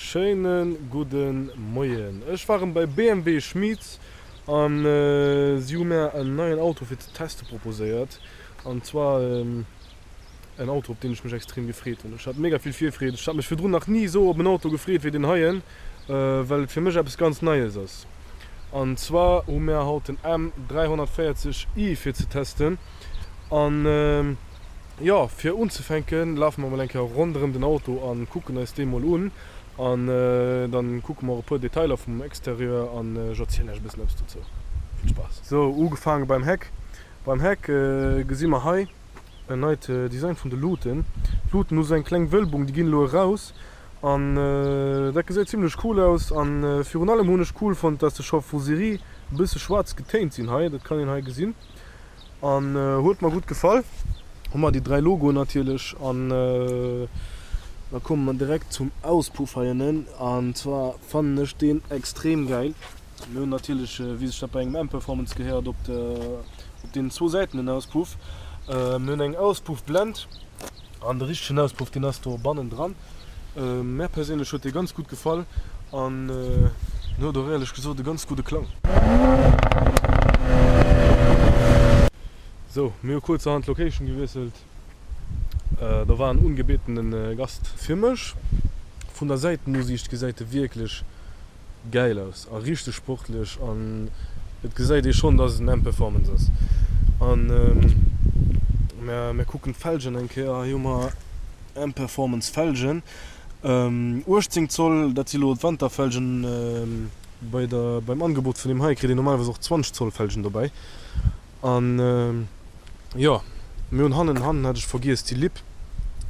Schéine gudde Moien. Ech war rem bei BMW Schmieds an si hu mär en neien Auto fir ze teste proposéiert. An zwar en Auto op deen ech mech extrem gefreet hunn. Ech hat mega vill Virfreed. Ech hat mech virdrun nach ni esou op en Auto gefreet wéi deen heien, well et fir mech eppes ganz Neies ass. An zwar hu mär haut den M 340 i fir ze testen. An jo, fir unzefänken lafe mer mol eng Kéier ronderëm den Auto an kucken eis dee mol un. An dann kucke mer och e puer Detailer vum Exterieur an ech erzielen iech e bëssen eppes dozou. Vill Spaass! Sou, ugefaange beim Heck. Beim Heck gesi mer hei en neit Design vun de Luuten. D'Luuten hu sou eng kleng Wölbung, déi ginn elo eraus an dat gesäit zimlech cool aus. An virun allem hunn ech cool fonnt, dass se scho vu Serie e bësse schwaarz getéint sinn hei, dat kann een hei gesinn. An huet mer gutt gefall. Hu mer déi 3 Logoen natierlech an da komme mer direkt zum Auspuff hei ënnen. An zwar fannen ech deen extrem gäil. Mir hunn natierlech, wéi sech dat bei engem M-Performance gehéiert, op de op deenen zwou Säiten en Auspuff. Mir hunn eng Auspuffblend an de richtegen Auspuff deen ass do bannendran. Mär perséinlech huet dee ganz gutt gefall an en huet och éierlech gesot e ganz gudde Klang. Sou, mir hu kuerzerhand d'Location gewiesselt, do war en ungebetenen Gast. Fir mech, vun der Säitenusiicht gesäit e wierklech gäil aus a richteg sportlech an et gesäit ee schonn dass et en M-Performance ass. An mär kucken d'Felgen eng Kéier, hei hu mer M-Performance Felgen, 18 Zoll, dat si lo d'Wanterfelgen. Bei der beim Angebot vun deem hei kritt een normalerweis och 20 Zoll Felgen dobäi. An jo, mir hunn hannen, hannen hat ech vergiess, déi Lipp,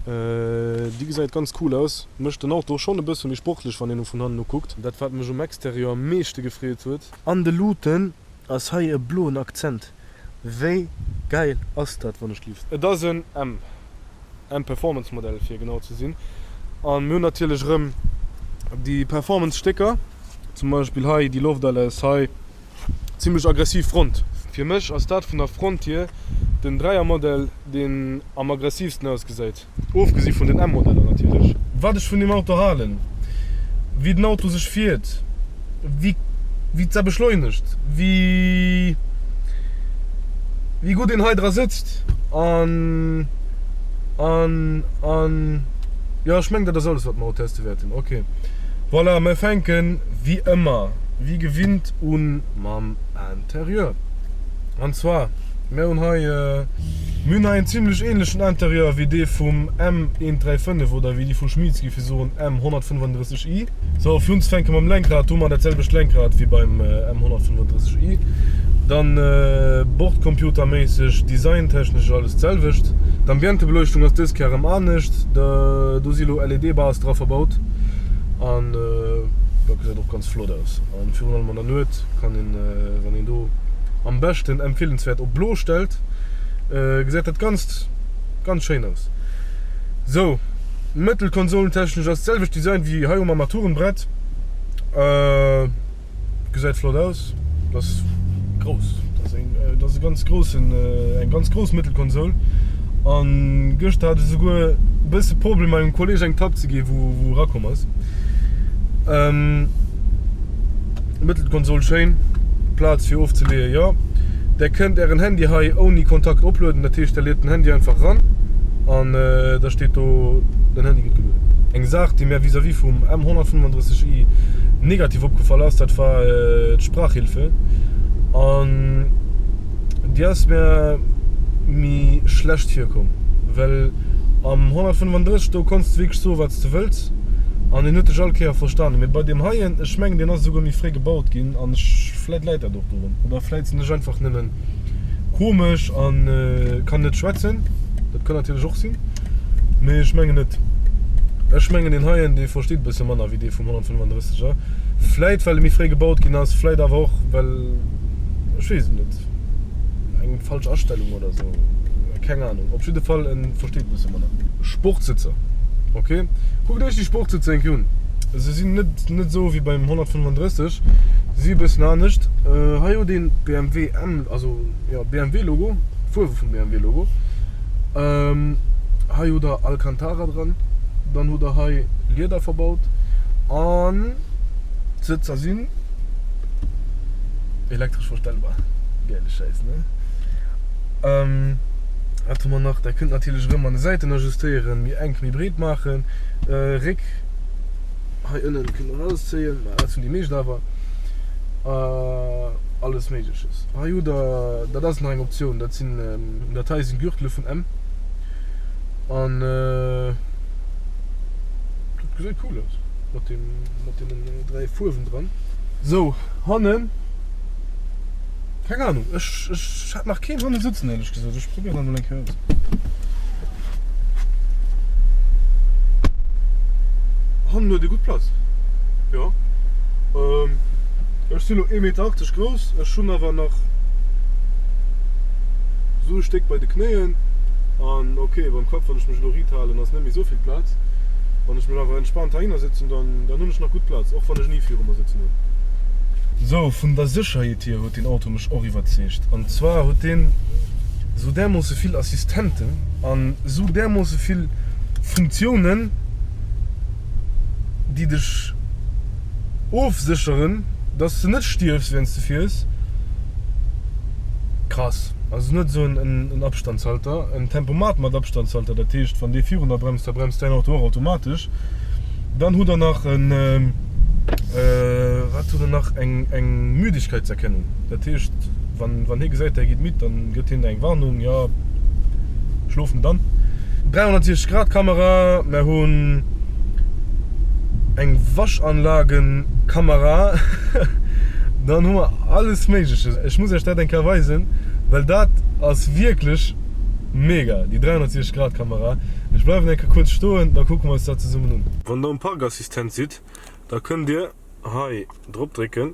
déi gesäit ganz cool aus, mécht den Auto och schonn e bësse méi sportlech, wann een e vun hannen ukuckt. Dat wat mech um Exterieur am meeschte gefreet huet. An de Luuten ass hei e bloen Akzent. Wéi gäil ass dat wann ech lift? Et ass en M, M Performance Modell fir genau ze sinn. An mir hunn natierlech erëm déi Performance Stécker, zum Beispill hei déi Loftaläss hei. Zimlech aggressiv Front. Fir mech ass dat vun der Front hier den Dräiermodell deen am aggressivsten ausgesäit, ofgesi vun den M-Modeller natierlech. Wat ech vun deem Auto halen, wéi den Auto sech fiert, wéi wéi d'Sa beschleunegt, wéi wéi gutt een hei dra sëtzt an an an jo ech mengen dat ass alles wat mer haut teste wäerten. Ok voilà, mer fänken wéi ëmmer. Wéi gewinnt un mam Interieur. An zwar, mir hunn hei, mir hunn hei en zimlech ähnlechen Interieur wéi dee vum M135 oder wéi déi vu Schmieds géife soen M135i. Sou, fir unzefänke mam Lenkrad, do hu mer dat selwecht Lenkrad wéi beim M135i. Dann Bordcomputerméisseg, designtechnesch alles d'selwecht. D'Ambientebeleuchtung ass dës Kéier erëm anescht, do si lo LED-Bars dra verbaut an dat gesäit och ganz flott aus an virun allem an der Nuet kann een, wann een do am beschten empfehlenswert op blo stellt, gesäit dat ganzt ganz schéin aus. Sou, Mëttelkonsolentechnesch ass d'selwecht Design wéi hei um Armaturenbrett. Gesäit flott aus, ass grouss, dat ass e ganz groussen, eng ganz grouss Mëttelkonsol an gëschter hat ech esouguer e bësse Problemer engem Kolleg eng Tapp ze gi wou wou erakomm ass. Mëttelkonsol schéin, Plaz fir ofzeleeë jo. Der kënnt ären Handy hei ouni Kontakt oplueden, dat heescht der leet den Handy einfach ran an da steet do den Handy gëtt gelueden. Eng Saach déi mär vis-à-vis vum M135i negativ opgefall ass, dat war d'Sprachhilfe an déi ass mär méi schlecht virkomm, well am 135 do konns de wierklech soe wat s de wëlls an en huet dech all Kéier verstanen, mee bei deem heien, ech mengen deen ass esouguer méi fréi gebaut ginn an ech, vläit läit dat och dorun oder vläit sinn ech einfach nëmmen komesch an kann net schwätzen, dat kann natierlech och sinn, mee ech mengen net. Ech mengen deen heien dee versteet e bësse manner wéi dee vum 135 er. Vläit well e méi fréi gebaut ginn ass, vläit awer och well, ech weess et net, eng falsch Astellung oder sou, keng Ahnung. Op jidde Fall en versteet e bësse manner. Sportsëtzer, ok, kuckt iech déi Sportsëtzer eng Kéier un. Se sinn net net esou wéi beim 135, se si e bëssen anescht. Hei huet een BMW M, also jo BMW Logo, d'Fuerwe vum BMW Logo. Hei hutt der Alcantara dran, dann hutt der hei Lieder verbaut. An d'Sëtzer sinn elektresch verstellbar. Gäile Schäiss, ne? Wat hu mer nach? Der kënnt natierlech erëm an de Säiten ajustéieren, méi enk, méi breet maachen. Réck hei ënnen kënnt der erauszéien, mä dat hunn déi meescht awer. Alles Méigleches. Hei hutt der, dat ass nach eng Optioun, dat sinn, dat hei sinn Gürtele vun M. An dat gesäit cool aus mat dem, mat deenen 3 Fuerwen dran. Sou, hannen, keng Ahnung, ech, ech hat nach keen hanne sëtzen éierlech gesot. Ech probéieren dat mol eng Kéier aus. Hannen huet ee gutt Plaz, jo. Ech sinn elo 1,80 Meter grouss, ech hunn awer nach esou e Stéck bei de Knéien. An ok, beim Kapp, wann ech mech elo riit halen, ass net méi esou vill Plaz. Wann ech mech awer entspaant heihinner sëtzen, dann dann hunn ech nach gutt Plaz, och wann ech ni viru mer sëtzen hunn. Sou, vun der Sécherheet hier huet deen Auto mech och iwwerzeegt. An zwar huet deen esou därmoosse vill Assistenten an esou därmoosse vill Funktiounen, déi dech ofsécheren, dass de net stierfs während s de fiers. Krass. Also en huet esou en Abstandshalter, en Tempomat mat Abstandshalter, dat heescht wann dee virun der bremst, da bremst däin Auto och automatesch. Dann hutt der nach en, wat hutt der nach, eng eng Müdigkeitserkennung, dat heescht wann wann hie gesäit der gitt midd, dann gëtt hien der eng Warnung, jo schlof net an. 360 Grad Kamera, mer hunn eng Waschanlagenkamera, dann hu mer alles méigleches. Ech muss iech dat eng Kéier weisen, well dat ass wierklech mega, déi 360 Grad Kamera. Ech bleiwen eng Kéier kuerz stoen, da kucke mer eis dat zesummen un. Wann der um Parkassistent sidd, da kënnt dir hei drop drécken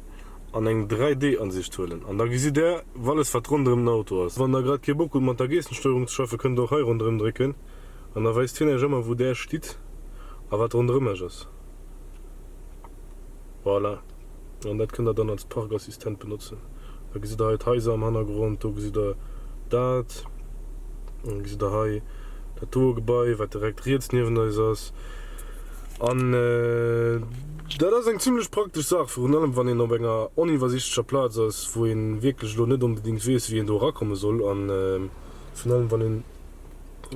an eng 3D Ansicht huelen an da gesitt der alles wat ronderëm den Auto ass. Wann der grad kee Bock hutt mat der Geestensteuerung ze schaffen, kënnt der och hei ronderëm drécken an da weist hien iech ëmmer wou där stitt a wat ronderëm iech ass. Voilà, an dat kënnt der dann als Parkassistent benotzen. Da gesitt der hei d'Haiser am Hannergrond, do gesitt der dat, an da gesitt der hei dat doe Gebai wat direkt riets niewent eis ass. An dat ass eng zimlech praktesch Saach, virun allem wann een op enger oniwwersiichtlecher Plaz ass, wou ee wierklech elo net onbedéngt weess, wéi een do erakomme soll a virun allem wann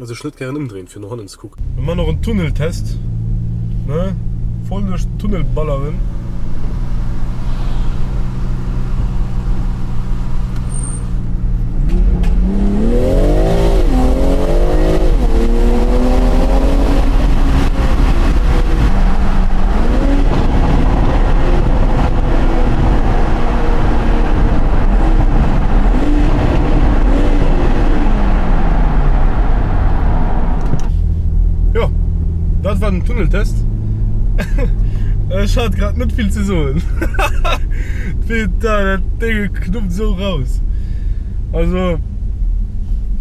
ee sech net gären ëmdréint, fir no hannen ze kucken. Mir man och en Tunneltest, ne? Voll duerch den Tunnel balleren. Jo, dat war den Tunneltest. Ech hat grad net vill ze soen. Putain, dat Dénge knuppt esou raus. Also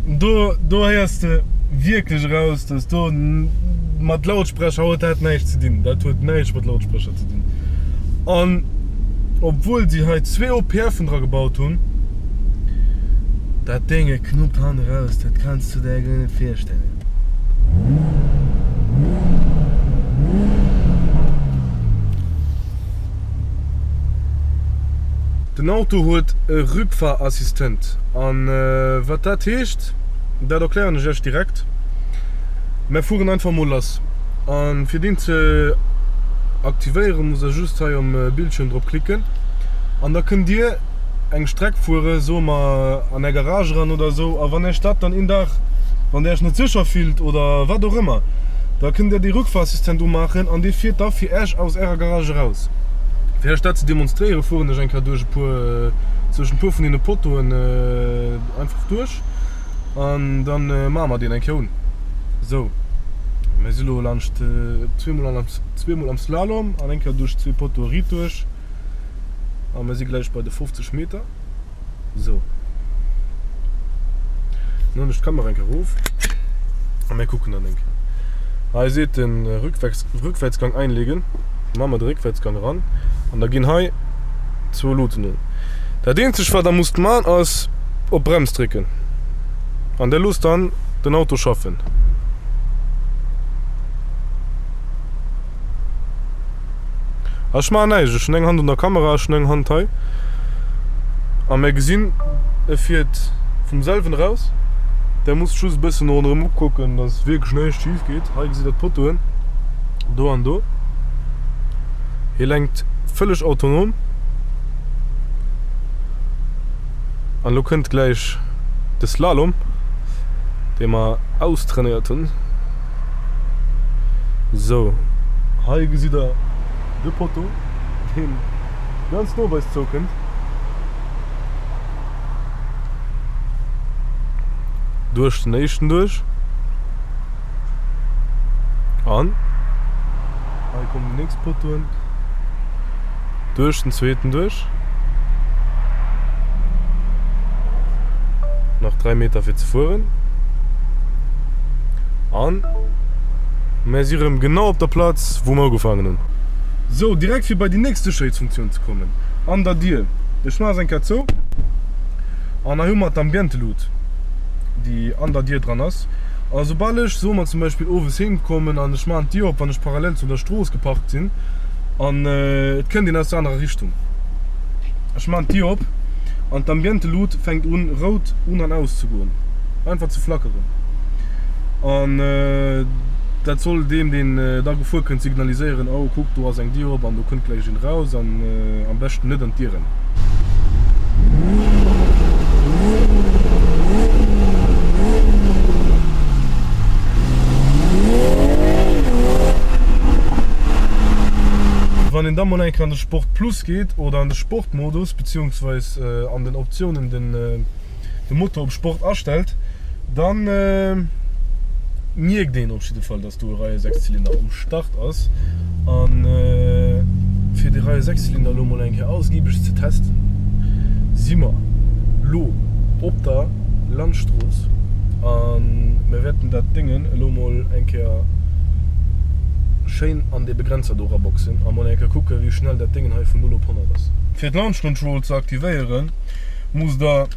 do do héiers de wierklech eraus, dass do mat Lautsprecher huet dat näischt ze dinn. Dat huet näischt mat Lautsprecher ze dinn. An obwuel si hei zwee OPFen dra gebaut hunn, dat Dénge knuppt hanne raus, dat kanns du der guer net virstellen. Den Auto huet e Rückfahrassistent an wat dat heescht, dat erklären ech iech direkt. Mär fueren einfach mol lass an fir deen ze aktivéieren musst der just hei um Bildschirm drop klicken an da kënnt dir eng Streck fuere, soe mer an är Garage eran oder esou a wann iech dat dann een Dag, wann der iech net sécher fillt oder wat och ëmmer, da kënnt der dee Rückfahrassistent umaachen an dee fiert da fir iech aus ärer Garage eraus. Fir iech dat ze demonstréiere fueren ech eng Kéier duerch e puer, zwëschen e puer vun deene Pottoen einfach duerch an dann maache mer deen eng Kéier un. Sou, mir si lo laanscht zweemol zweemol am Slalom an eng Kéier duerch zwee Pottoe riit duerch a mir si gläich bei de 50 Meter. Sou. Dann huelen ech d'Kamera eng Kéier erof a mir kucken dann eng Kéier. Hei seet den Rückwärtsgang einlegen. Maache mer de Réckwärtsgang eran an da ginn hei zwou Luuten un. Dat eenzegt wat der musst man ass op d'Brems drécken an der loosst dann den Auto schaffen. Ech maachen näischt, ech hunn eng Hand un der Kamera, ech hunn eng Hand hei a mir gesinn, e fiert vum selwen eraus. Der musst just e bëssen ronderëm ukucken, dass wierklech näischt schif geet. Hei gesitt der d'Potoen, do an do. Hie lenkt vëlleg autonom. An elo kënnt gläich de Slalom, dee mer austrainéiert hunn. Sou, hei gesitt der de Poteau, deen ganz no op eis zoukënnt. Duerch den éischten duerch. An hei kommen déi nächst Poteauen. Duerch den zweeten duerch. Nach 3 Meter fir ze fueren. An mär si rëm genau op der Plaz wou mer ugefaangen hunn. Sou, direkt fir bei déi nächst Sécherheetsfunktioun ze kommen, an der Dier. Ech maache se eng Kéier zou. An hei hu mer d'Ambientelut, déi an der Dier dran ass. A soubal ech, soe mer zum Beispill, owes heem kommen an ech maachen d'Dier op, wann ech parallel zu der Strooss geparkt sinn an et kënnt een aus der anerer Richtung, ech maachen d'Dier op an d'Ambientelut fänkt un rout un an aus ze goen, einfach ze flackeren. An dat soll deem, deen da gefuer kënnt, signaliséieren, oh kuck, do ass eng Dier op an do kënnt gläich een eraus an am beschten net an d'Dier rennen. Wann een da mol eng Kéier an de Sport Plus geet oder an de Sportmodus, beziehungsweis an den Optiounen den de Motor op Sport astellt, dann mierkt een op jidde Fall, dass do e Reie-Sechszylinder um Start ass. An fir de Reie-Sechszylinder elo mol eng Kéier ausgiebeg ze testen, si mer lo op der Landstrooss a mir wäerten dat Déngen elo mol eng Kéier schéin an dee Begrenzer do eraboxen a mol eng Kéier kucken, wéi schnell dat Déngen hei vun 0 op 100 ass. Fir d'Launch Control ze aktivéieren, Musst der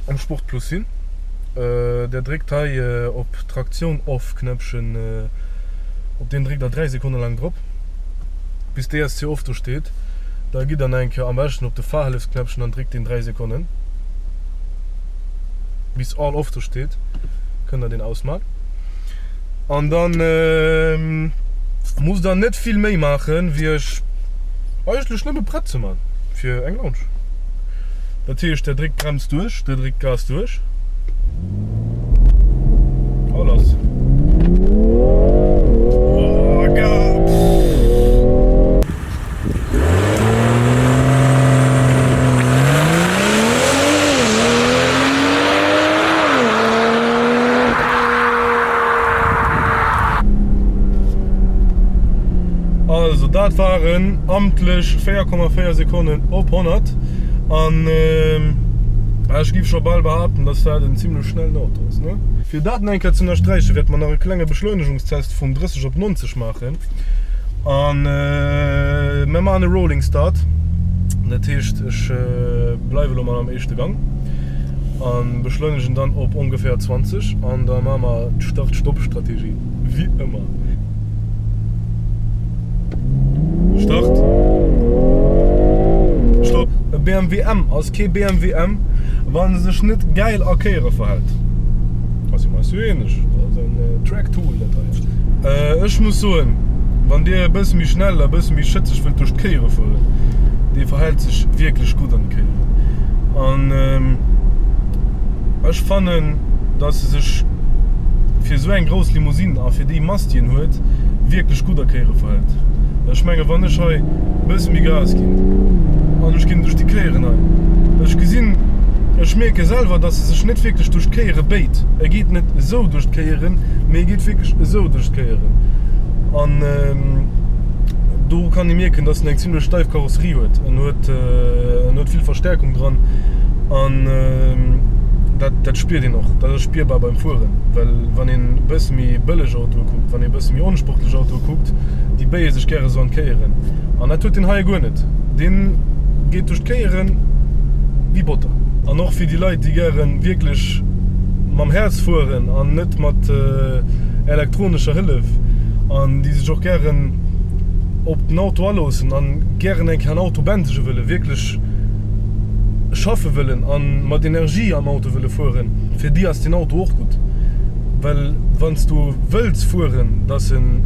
am Sport Plus sinn. Der dréckt hei op Traktioun Off Knäppchen, op deen dréckt der 3 Sekonne laang drop bis DSC Off do steet. Da gitt der nach eng Kéier am beschten op de Fahrhëllefsknäppchen an dréckt deen 3 Sekonnen bis All Off do steet. Kënnt der deen ausman an dann musst der net vill méi maachen wéi iech eigentlech nëmme prett ze man fir eng Launch. Dat heescht, der dréckt d'Brems duerch, der dréckt d'Gas duerch a lass. Oh, Also dat waren amtlech 4,4 Sekonnen op 100 an ech giff scho bal behaapten, dass dat en zimlech schnellen Auto ass, ne? Fir dat nach eng Kéier ze ënnersträichen, wäerte mer nach e klenge Beschleunegungstest vun 30 op 90 maachen an mer maachen e Rolling Start. Dat heescht ech bleiwe lo mol am éischte Gang an beschleunegen dann op ongeféier 20 an da maache mer d'Start-Stopp-Strategie wéi ëmmer. Start. Stopp. E BMW M ass kee BMW M, wann e sech net gäil a Kéiere verhält. Da si mer eis jo eeneg. Dat ass en Track Tool dat hei. Ech muss soen, wann dir e bësse méi schnell a bësse méi schëtzeg wëllt duerch d'Kéiere fueren, dee verhält sech wierklech gutt an de Kéieren. An ech fannen, dass e sech fir esou eng grouss Limousine a fir déi Mass déi en huet, wierklech gutt a Kéiere verhält. Ech menge wann ech hei e bësse méi Gas ginn an ech ginn duerch déi Kéieren hei, ech gesinn, ech mierke selwer, dass e sech net wierklech duerch d'Kéiere béit. E geet net esou duerch d'Kéieren, mee e geet wierklech esou duerch d'Kéieren. An do kann ee mierken, dass en eng zimlech steif Karosserie huet. En huet, en huet vill Verstärkung dran an dat, dat spiert een och. Dat ass spierbar beim Fueren, well wann een e bësse méi bëlleg Autoe kuckt, wann ee e bësse méi onsportlech Autoe kuckt, déi béie sech gäre sou an d'Kéieren. An dat huet deen hei guer net. Deen geet duerch d'Kéiere wéi Botter. An och fir déi Leit, déi gäre wierklech mam Häerz fueren an net mat elektronescher Hëllef an déi sech och gären. op den Auto aloossen an gären eng Kéier en Auto bändege wëllen, wierklech schaffe wëllen a mat Energie am Auto wëlle fueren, fir déi ass deen Auto och gutt. Well wann s du wëlls fueren, dass en,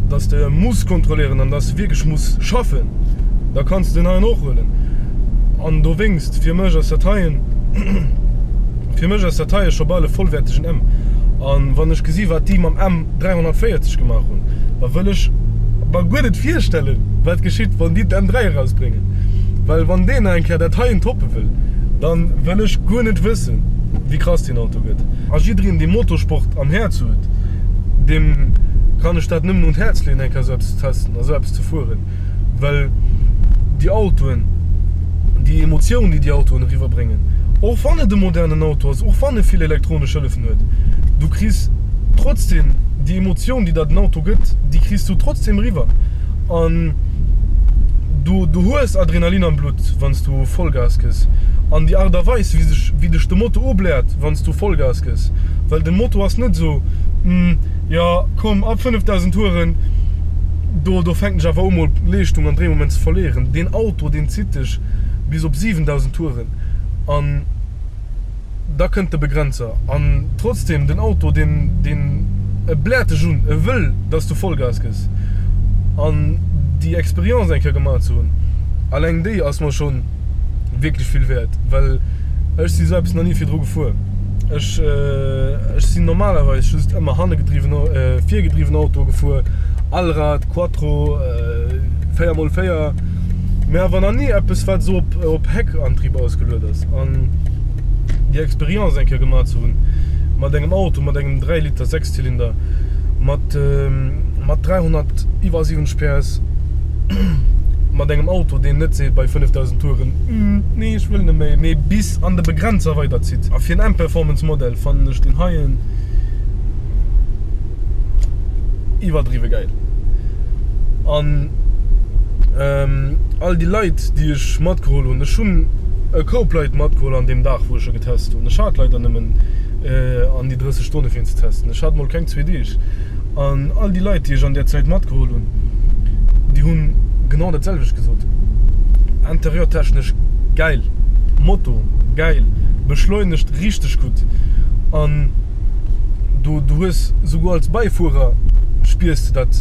dass de e muss kontrolléieren an dass e wierklech muss schaffen, da kanns de deen heien och huelen. An dowéinst, fir mech ass dat heien, fir mech ass dat heie scho bal e vollwäertegen M. A wann ech gesi wat déi mam M 340 gemaach hunn, da wëll ech mer guer net virstellen, wat geschitt, wann déi den M3 erausbréngen. Well wann deen nach eng Kéier dat heien toppe wëll, da wëll ech guer net wëssen, wéi krass deen Auto gëtt. A jiddereen, dee Motorsport am Häerz huet, deem kann ech dat nëmmen un d'Häerz leeën, eng Kéier esou eppes ze testen a esou eppes ze fueren. Well déi Autoen, déi Emotioun, déi déi Autoen eriwwerbréngen, och wann et e modernen Auto ass, och wann e vill elektronesch Hëllefen huet, du kriss trotzdem déi Emotioun, déi der den Auto gëtt, déi kriss du trotzdem eriwwer. An du, du hues Adrenalin am Blutt, wann s du Vollgas gëss. An déi Aart a Weis, wéi sech, wéi dech de Moto ubläert, wann s du Vollgas gëss, well den Moto ass net esou, Hm, jo, komm, ab 5000 Touren, do, do fänken ech awer u mol Leeschtung an Dréimoment ze verléieren. Deen Auto, deen zitt dech bis op 7000 Touren an da kënnt de Begrenzer. An trotzdem, den Auto, deen, deen, e bläert dech un, e wëll, dass du Vollgas gëss. An déi Experience eng Kéier gemaach ze hunn, alleng déi ass mer schonn wierklech vill wäert, well ech si sou eppes nach ni virdru gefuer. Ech, ech sinn normalerweis just ëmmer hannegedriwwen, virgedriwwen Auto gefuer, Allrad, Quattro, 4 mol 4, mee awer nach ni eppes wat esou op op Heckantrieb ausgeluet ass. An déi Experience eng Kéier gemaach ze hunn mat engem Auto mat engem 3 Liter Sechszylinder mat mat 300 iwwer 70 PS, mat engem Auto deen net seet bei 5000 Touren, nee ech wëll net méi, mee bis an de Begrenzer weiderzitt. A fir en M-Performance Modell fannen ech deen heien iwwerdriwwe gäil. An all déi Leit déi ech matgeholl hunn, ech hunn e Koup Leit matgeholl an deem Dag wou ech e getest hunn, ech hat leider nëmmen an déi 30 Stonne fir en ze testen, ech hat mol keng zwee Deeg, an all déi Leit déi ech an där Zäit matgeholl hunn, déi hunn genau dat selwecht gesot, Interieurtechnesch gäil, Moto gäil, beschleunegt richteg gutt an du du hues souguer als Beifuerer spiers de dat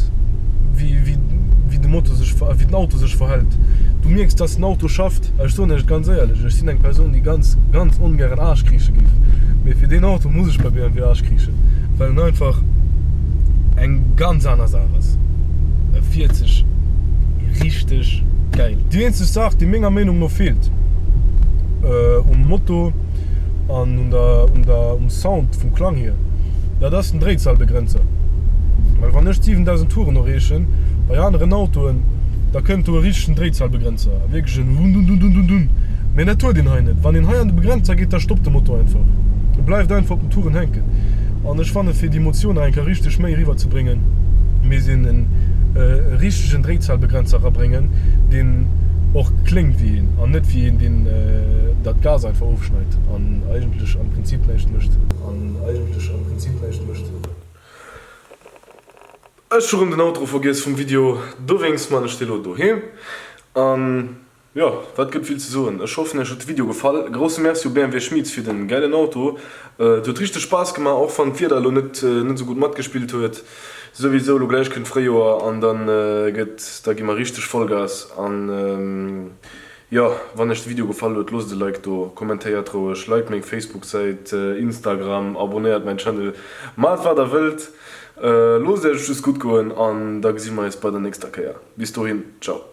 wéi wéi wéi de Moto sech wéi den Auto sech verhält. Du mierks dass den Auto schafft. Ech soen iech et ganz éierlech, ech sinn eng Persoun déi ganz ganz ongären Aarsch kriiche géif, mee fir deen Auto muss ech bei BMW Aarsch kriichen, well en einfach eng ganz aner Saach ass. E fiert sech richteg gäil. Déi eenzeg Saach déi menger Meenung no feelt um Moto, An un der, un der, um Sound vum Klang hier, dat ass den Dréizahlbegrenzer. Well wann ech 7000 Touren erreechen, bei aneren Autoen, da kënnt do e richtegen Dréizahlbegrenzer, wierklech en Wundundundundundun. Mee dat huet een hei net. Wann een hei an de Begrenzer geet, da stoppt de Motor einfach. E bleift einfach op den Touren hänken. An ech fanne fir déi Emotioun nach eng Kéier richteg méi eriwwer ze bréngen, misst een en richtegen Dréizahlbegrenzer erabréngen, deen och kléngt wéi een an net wéi een, deen dat Gas einfach ofschneit an eigentlech am Prinzip näischt mécht. An eigentlech am Prinzip näischt mécht. Ech hu rëm den Outro vergiess vum Video, dowéinst man ech dee lo doheem. An jo, wat gëtt vill ze soen. Ech hoffen iech huet de Video gefall. Grousse Merci u BMW Schmieds fir den gäilen Auto. Et huet richteg Spaass gemaach, och wann d'Wieder elo net net esou gutt matgespillt huet. Souwisou elo gläich kënnt d'Fréijoer an dann gëtt da gi mer richteg Vollgas an Jo, wann iech de Video gefall huet, loosst e Like do, kommentéiert roueg, liked meng Facebook Säit, Instagram, abonnéiert mäin Channel, maacht wat der wëllt, loosst iech et just gutt goen an da gesi mer eis bei der nächster Kéier. Bis dohin, ciao.